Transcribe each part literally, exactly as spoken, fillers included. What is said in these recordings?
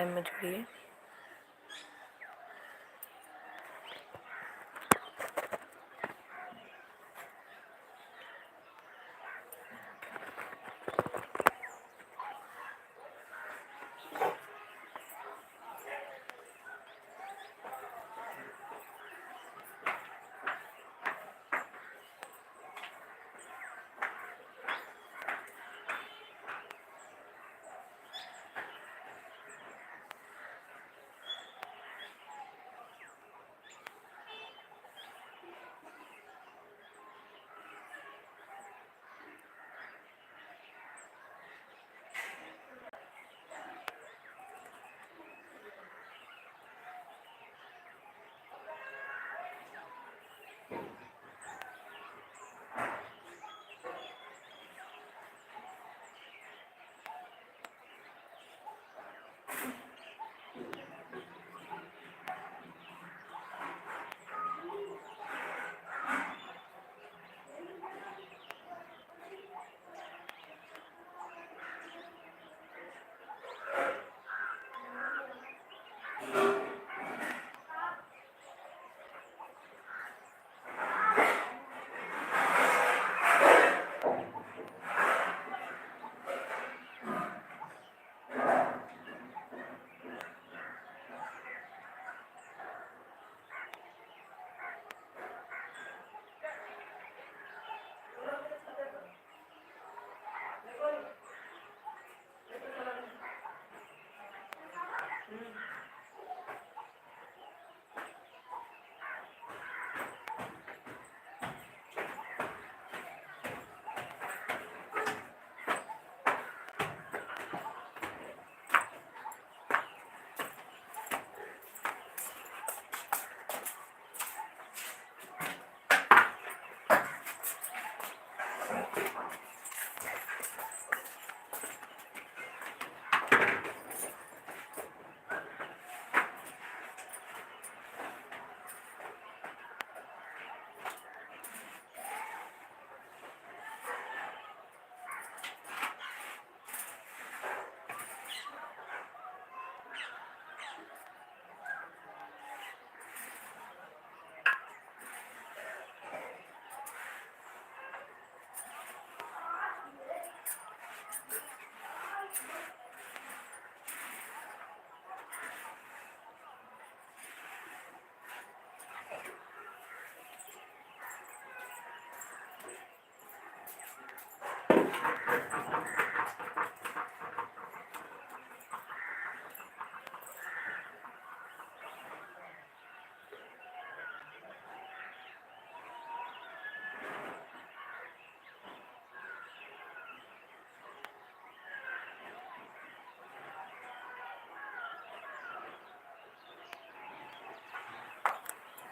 में जुड़िए।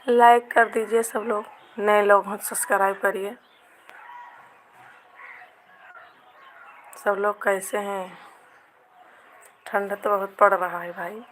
Like कर दीजिए सब लोग, नए लोग हों तो subscribe करिए। सब लोग कैसे हैं? ठंड तो बहुत पड़ रहा है भाई।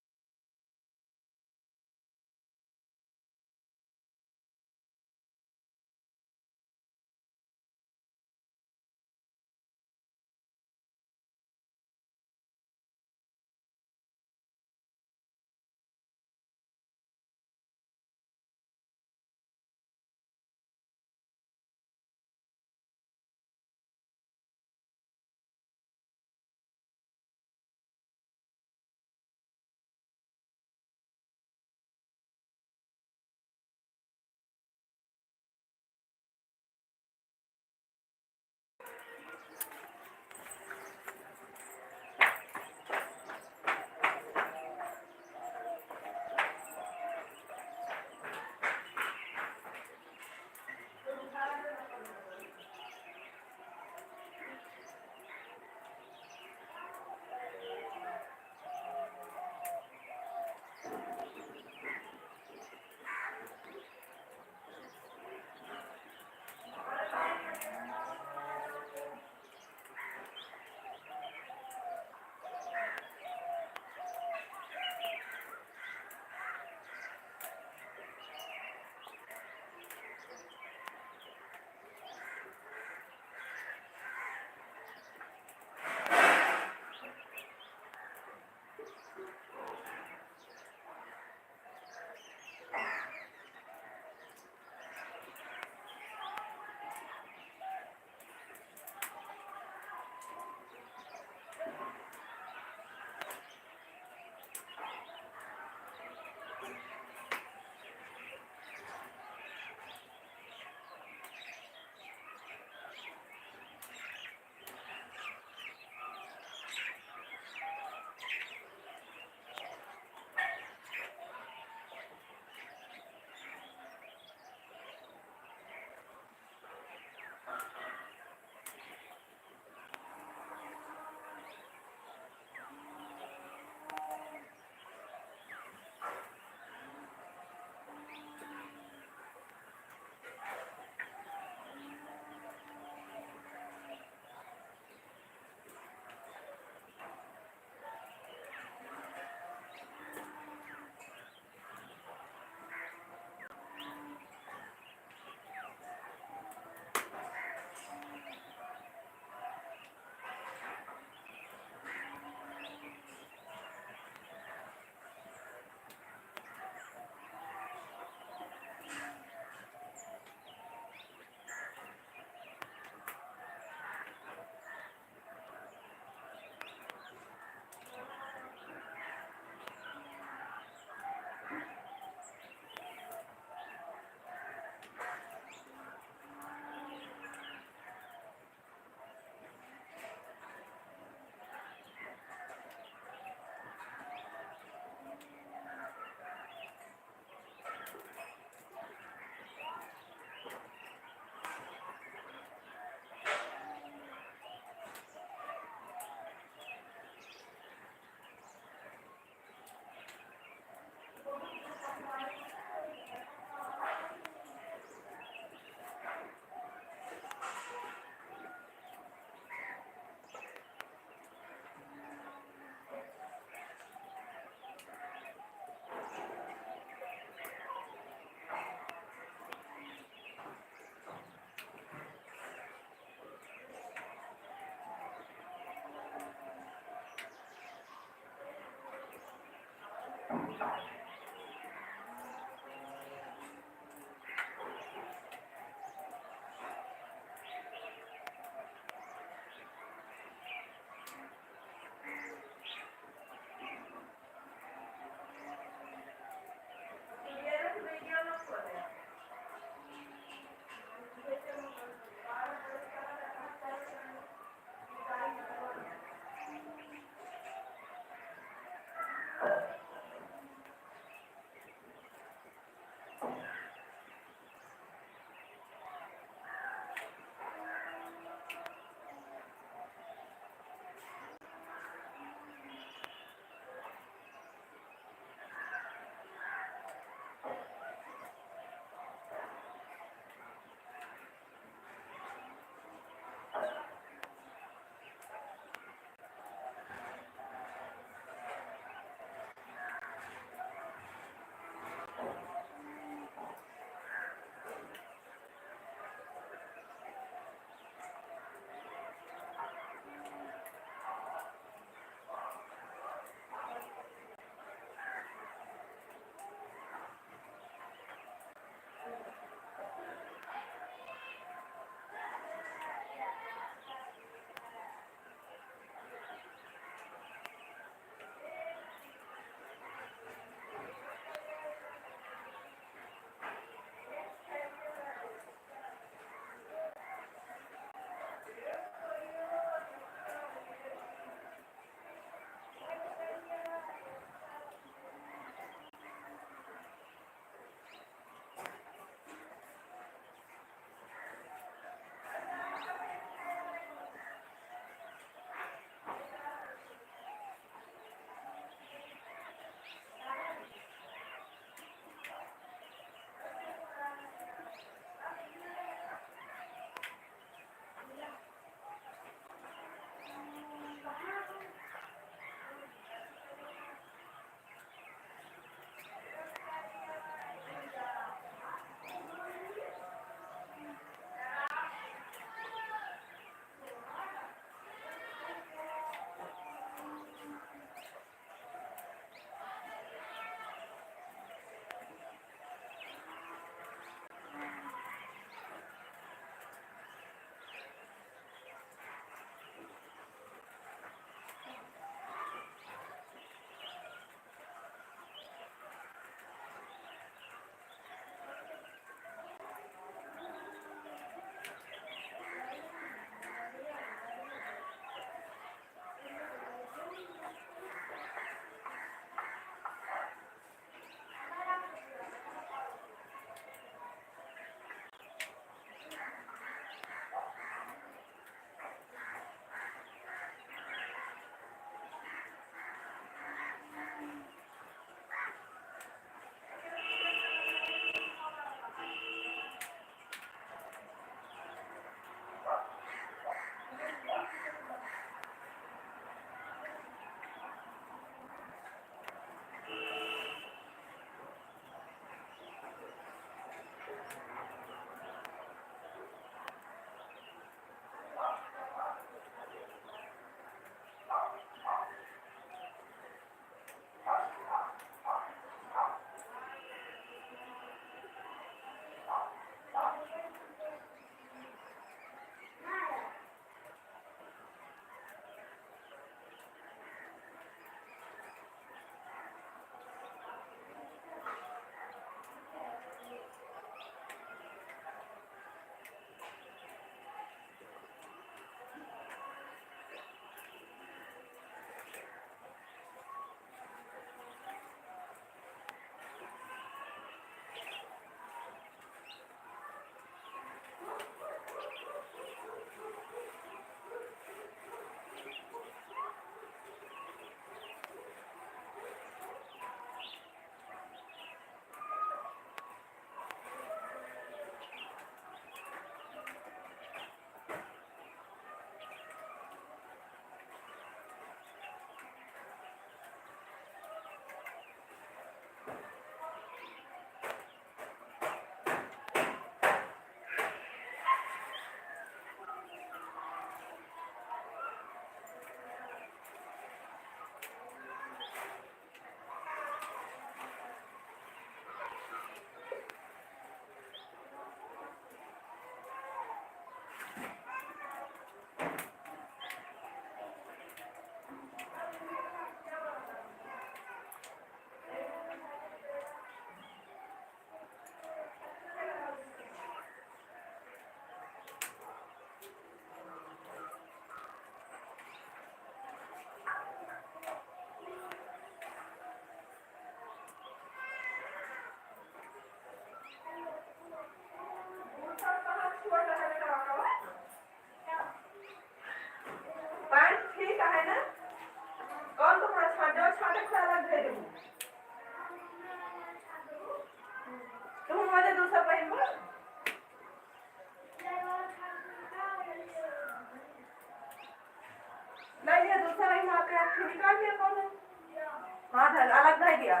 हाँ, धर, अलग धर दिया,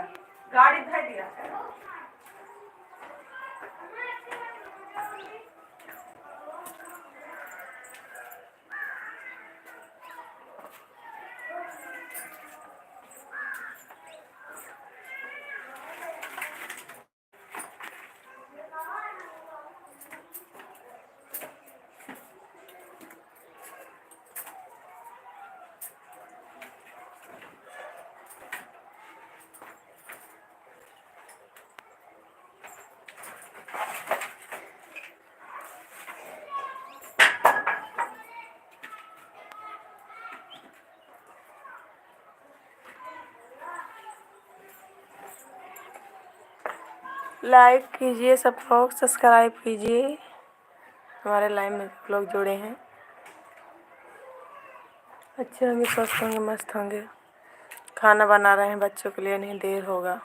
गाड़ी धर दिया। Like कीजिए सब लोग, subscribe कीजिए। हमारे live में सब लोग जुड़े हैं। अच्छे होंगे, स्वस्थ होंगे, मस्त होंगे। खाना बना रहे हैं बच्चों के लिए, नहीं देर होगा।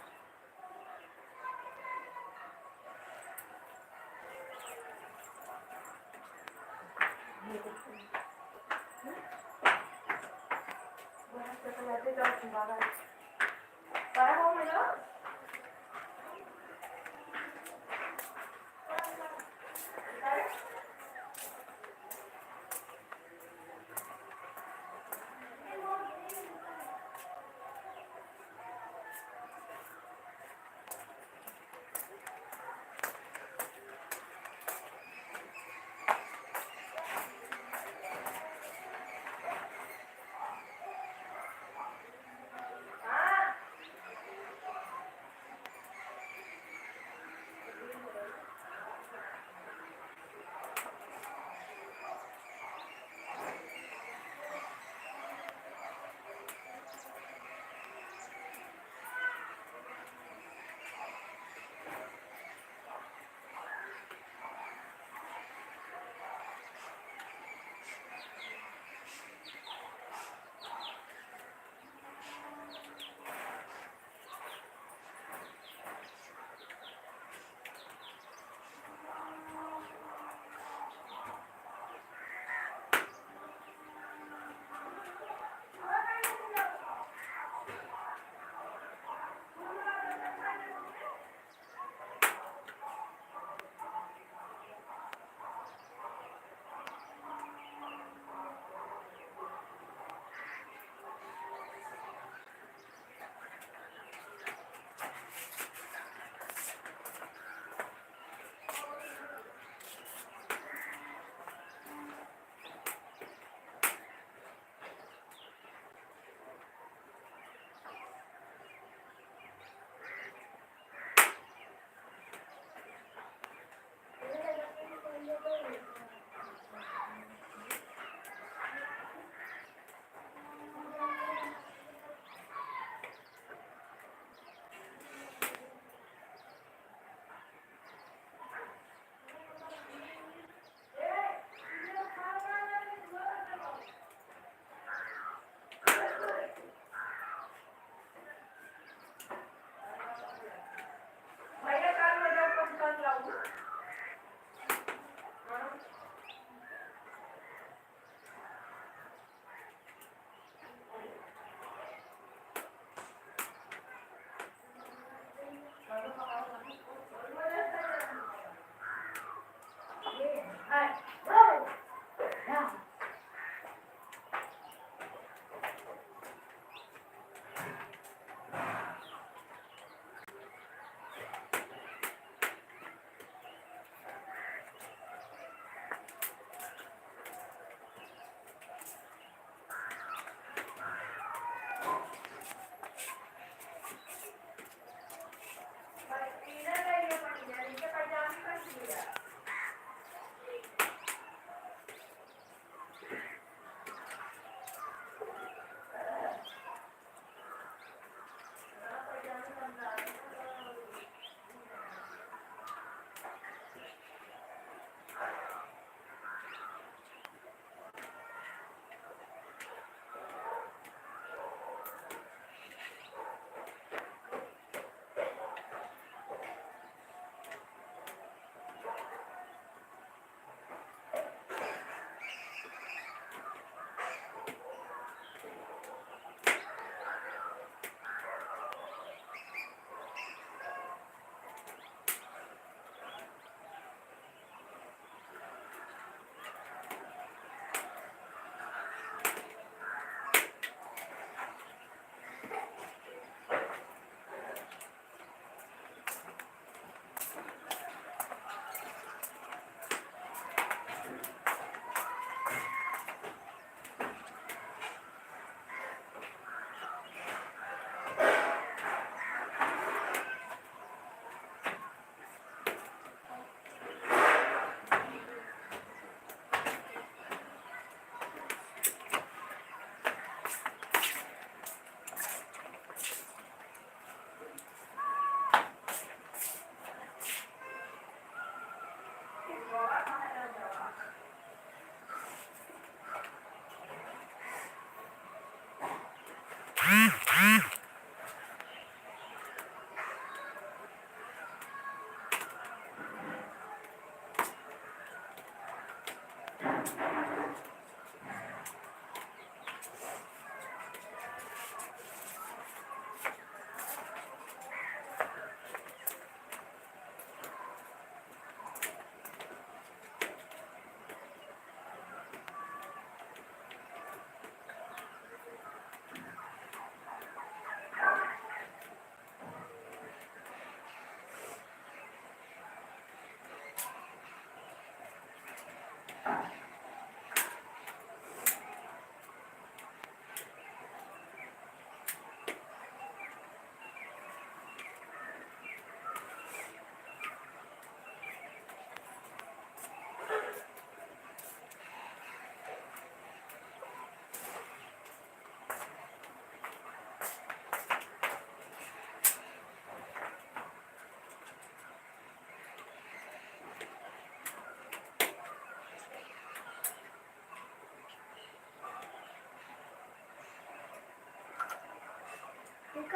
ये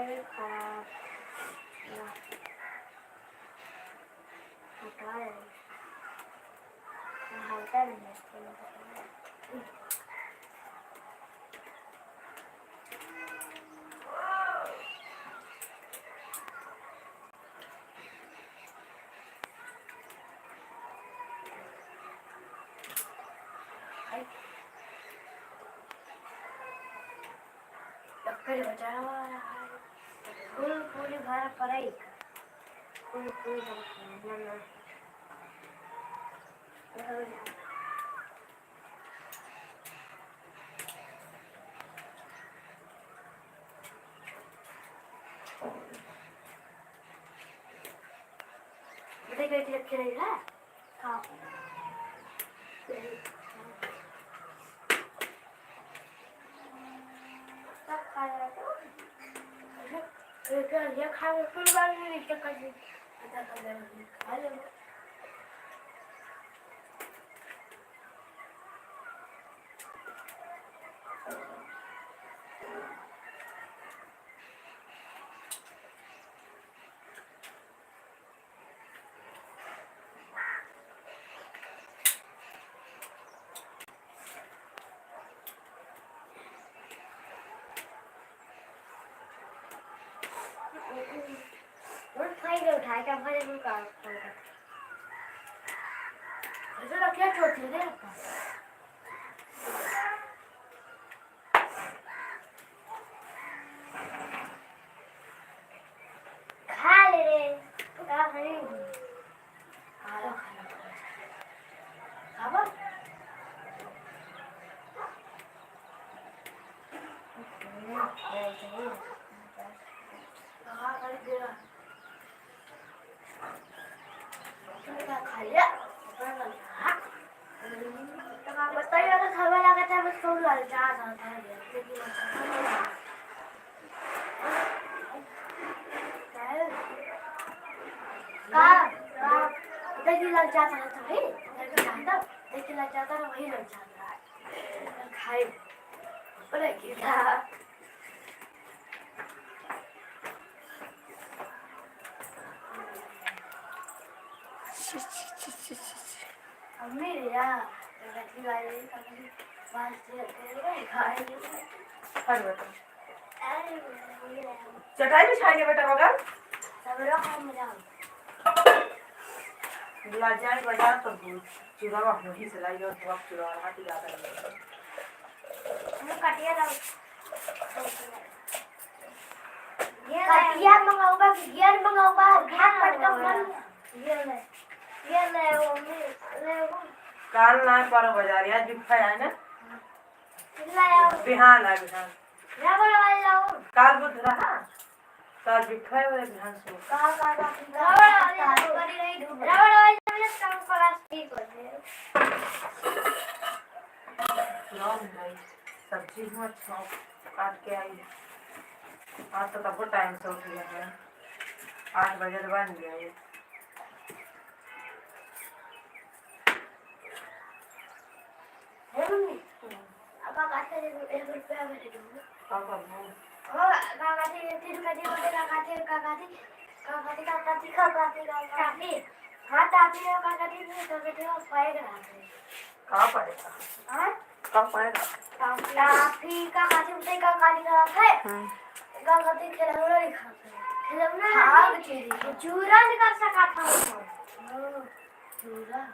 भी खराब। ना। हटा है। हटा नहीं है। टक्कर बचावा। फूल पूरी भर पड़ाई। फूल पूरी भर पड़ाई। ना, ना। बेटा, ये रखे रहेगा? हाँ। सब खा जाता। ये खा के फिर बाद में नीचे कर दे। खा ले। उठाए के उठाए के हमारे को का ऐसे रखिए, छोटी रे। खा ले रे। का खाई? खा लो, खा लो। खाबो? कहाँ कर दिया? बताइए, अगर खावे लागत है, बस थोड़ा ललचा जाता है, लेकिन ललचा नहीं है। का? का? देखिए, ललचा जाता है, देखिए, ललचा जाता है, वही ललचा जाता है। खाए। अरे, गिरा। छी, छी, छी, छी, छी, छी। अम्मी रे, या, तो बैठी वाली, अम्मी, बाल से तेरे भाई। हट बेटा। अरे, ये। चटाई बिछाएंगे बेटा बगल। सब लोग हम जाओ। लजाई बजा तो भूत। चुरावा वहीं से लाई और बहुत चुरावा हाथ लगा कर। हम कटिया लाओ। ये ले। कटिया मंगाऊबा कि गियर मंगाऊबा, भात पटका मन। ये ले। ये ले, वो ले, ले वो। काल ना पर बाजार, आज बिफा है ना? ले आओ। बिहान आ, बिहान। रबड़ वाला लाओ। काल बुध रहा। तो आज बिफा है, बिहान से। का, का, का, का, रबड़ वाली, रबड़ वाली, रबड़ वाली, प्लास्टिक हो गए। लाओ भाई, सब्जी हुआ, अच्छा, काट के आई। आज तो तबो टाइम से उठ गया है, आठ बजे तो बन गया ये। हे मम्मी, अब का कहते हैं, एक रुपया में दे दूँगा। का करबो? ओ, का कहते हैं, तीन का जी बोले, का कहते हैं, का कहते हैं, का कहते हैं, का कहते हैं, का कहते हैं, का कहते हैं। हाँ, टाफी है, का कहते हैं, का कहते हैं, पाए करा दे। का पाएगा? हाँ? का पाएगा? टाफी। टाफी का कहते हैं, का कहते हैं, का कहते हैं। हम्म। का कहते हैं, खिलौना नहीं खाते। खिलौना हाँ, नहीं। चूरा निकाल सका था उसको। हाँ, चूरा।